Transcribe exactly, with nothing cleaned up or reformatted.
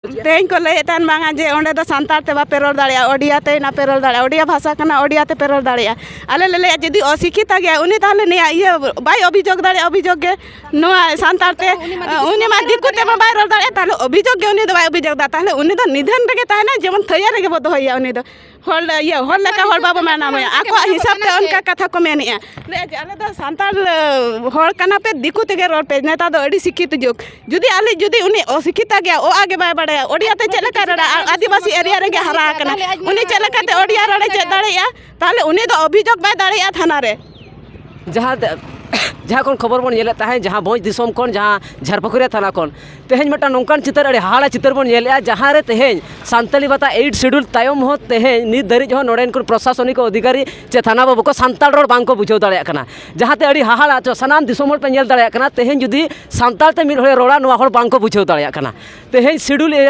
ᱛᱮᱦᱮᱧ ᱠᱚ ᱞᱟᱹᱭᱮᱫ ᱛᱟᱦᱮᱱ ᱵᱟᱝᱟ ᱡᱮ ᱚᱸᱰᱮ ᱫᱚ ᱥᱟᱱᱛᱟᱲ ᱛᱮ ᱵᱟᱯᱮ ᱨᱚᱲ ᱫᱟᱲᱮᱭᱟᱜᱼᱟ, ᱳᱰᱤᱭᱟ ᱛᱮ ᱱᱟᱯᱮ ᱨᱚᱲ ᱫᱟᱲᱮᱭᱟᱜᱼᱟ, ᱳᱰᱤᱭᱟ ᱵᱷᱟᱥᱟ ᱠᱟᱱᱟ, ᱳᱰᱤᱭᱟ ᱛᱮᱯᱮ ᱨᱚᱲ ᱫᱟᱲᱮᱭᱟᱜᱼᱟ᱾ ᱟᱞᱮ ᱞᱮ ᱞᱟᱹᱭᱟ ᱡᱩᱫᱤ ᱚᱥᱤᱠᱷᱤᱛᱟ ᱜᱮᱭᱟ ᱩᱱᱤ, ᱛᱟᱦᱚᱞᱮ ᱱᱤᱭᱟᱹ ᱤᱭᱟᱹ ᱵᱟᱭ ᱚᱵᱷᱤᱡᱳᱜᱽ ᱫᱟᱲᱮᱭᱟᱜᱼᱟ, ᱚᱵᱷᱤᱡᱳᱜᱽ ᱜᱮ ᱱᱚᱣᱟ ᱥᱟᱱᱛᱟᱲ ᱛᱮ, ᱩᱱᱤ ᱢᱟ ᱫᱤᱠᱩ ᱛᱮ ᱵᱟᱭ ᱨᱚᱲ ᱫᱟᱲᱮᱭᱟᱜᱼᱟ, ᱛᱟᱦᱚᱞᱮ ᱚᱵᱷᱤᱡᱳᱜᱽ ᱜᱮ ᱩᱱᱤ ᱫᱚ ᱵᱟᱭ ᱚᱵᱷᱤᱡᱳᱜᱽ ᱫᱟ, ᱛᱟᱦᱚᱞᱮ ᱩᱱᱤ ᱫᱚ ᱱᱤᱫᱷᱟᱹᱱ ᱨᱮᱜᱮ ᱛᱟᱦᱮᱱᱟ, ᱡᱮᱢᱚᱱ ᱛᱷᱟᱹᱭᱟᱹ ᱨᱮᱜᱮ ᱵᱚ ᱫᱚᱦᱚᱭᱮᱭᱟ ᱩᱱᱤ ᱫᱚ᱾ ᱦᱚᱲ ᱤᱭᱟᱹ ᱦᱚᱲ ᱞᱮᱠᱟ ᱦᱚᱲ ᱵᱟᱵᱚ ᱢᱟᱱᱟᱣ ᱢᱮᱭᱟ, ᱟᱠᱚᱣᱟᱜ ᱦᱤᱥᱟᱹᱵ ᱛᱮ ᱚᱱᱠᱟ ᱠᱟᱛᱷᱟ ᱠᱚ ᱢᱮᱱᱮᱜᱼᱟ᱾ ᱞᱟᱹᱭᱟ ᱡᱮ ᱟᱞᱮ ᱫᱚ ᱥᱟᱱᱛᱟᱲ ᱦᱚᱲ ᱠᱟᱱᱟ ᱯᱮ, ᱫᱤᱠᱩ ᱛᱮᱜᱮ ᱨᱚᱲ ᱯᱮ, ᱱᱮᱛᱟᱨ ᱫᱚ ᱟᱹᱰᱤ ᱥᱤᱠᱠᱷᱤᱛ ᱡᱩᱜᱽ᱾ ᱡᱩᱫᱤ ᱟᱞᱮ ᱡᱩᱫᱤ ᱩᱱᱤ ᱚᱥᱤᱠᱠᱷᱤᱛᱟ ᱜᱮᱭᱟ, ᱚ ᱟ ᱜᱮ ᱵᱟᱭ ᱵᱟᱲᱟᱭᱟ, ᱳᱰᱤᱭᱟ ᱛᱮ ᱪᱮᱫ ᱞᱮᱠᱟᱭ ᱨᱚᱲᱟ? ᱟᱨ ᱟᱹᱫᱤᱵᱟᱹᱥᱤ ᱮᱨᱤᱭᱟ ᱨᱮᱜᱮ ᱦᱟᱨᱟ ᱟᱠᱟᱱᱟ, ᱩᱱᱤ ᱪᱮᱫ ᱞᱮᱠᱟᱛᱮ ᱳᱰᱤᱭᱟ ᱨᱚᱲᱮ ᱪᱮᱫ ᱫᱟᱲᱮᱭᱟᱜᱼᱟ? ᱛᱟᱦᱚᱞᱮ ᱩᱱᱤ ᱫᱚ ᱚᱵᱷᱤᱡᱳᱜᱽ ᱵᱟᱭ ᱫᱟᱲᱮᱭᱟᱜᱼᱟ ᱛᱷᱟᱱᱟ ᱨᱮ᱾ ᱡᱟᱦᱟᱸ ᱛᱮ-, ᱡᱟᱦᱟᱸ ᱠᱷᱚᱱ ᱠᱷᱚᱵᱚᱨ ᱵᱚᱱ ᱧᱮᱞᱮᱫ ᱛᱟᱦᱮᱸᱫ, ᱡᱟᱦᱟᱸ ᱵᱷᱚᱸᱡᱽ ᱫᱤᱥᱚᱢ ᱠᱷᱚᱱ, ᱡᱟᱦᱟᱸ ᱡᱷᱟᱨᱯᱟᱠᱩᱨᱤᱭᱟ ᱛᱷᱟᱱᱟ ᱠᱷᱚᱱ, ᱛᱮᱦᱮᱧ ᱢᱤᱫᱴᱟᱝ ᱱᱚᱝᱠᱟᱱ ᱪᱤᱛᱟᱹᱨ, ᱟᱹᱰᱤ ᱦᱟᱦᱟᱲᱟ ᱪᱤᱛᱟᱹᱨ ᱵᱚᱱ ᱧᱮᱞᱮᱫᱼᱟ, ᱡᱟᱦᱟᱸ ᱨᱮ ᱛᱮᱦᱮᱧ ᱥᱟᱱᱛᱟᱲᱤ ᱵᱷᱟᱛᱟ ᱮᱭᱤᱴ ᱥᱤᱰᱩᱞ ᱛᱟᱭᱚᱢ ᱦᱚᱸ ᱛᱮᱦᱮᱧ ᱱᱤᱛ ᱫᱷᱟᱹᱨᱤᱡ ᱦᱚᱸ ᱱᱚᱰᱮᱱ ᱠᱚ ᱯᱨᱚᱥᱟᱥᱚᱱᱤᱠ ᱚᱫᱷᱤᱠᱟᱨᱤ ᱪᱮ ᱛᱷᱟᱱᱟ ᱵᱟᱹᱵᱩ ᱠᱚ ᱥᱟᱱᱛᱟᱲ ᱨᱚᱲ ᱵᱟᱝ ᱠᱚ ᱵᱩᱡᱷᱟᱹᱣ ᱫᱟᱲᱮᱭᱟᱜ ᱠᱟᱱᱟ᱾ ᱡᱟᱦᱟᱸᱛᱮ ᱟᱹᱰᱤ ᱦᱟᱦᱟᱲᱟ ᱪᱚ ᱥᱟᱱᱟᱢ ᱫᱤᱥᱚᱢ ᱦᱚᱲ ᱯᱮ ᱧᱮᱞ ᱫᱟᱲᱮᱭᱟᱜ ᱠᱟᱱᱟ, ᱛᱮᱦᱮᱧ ᱡᱩᱫᱤ ᱥᱟᱱᱛᱟᱲ ᱛᱮ ᱢᱤᱫ ᱦᱚᱲᱮ ᱨᱚᱲᱟ, ᱱᱚᱣᱟ ᱦᱚᱲ ᱵᱟᱝ ᱠᱚ ᱵᱩᱡᱷᱟᱹᱣ ᱫᱟᱲᱮᱭᱟᱜ ᱠᱟᱱᱟ᱾ ᱛᱮᱦᱮᱧ ᱥᱤᱰᱩᱞ ᱮᱨᱤᱭᱟ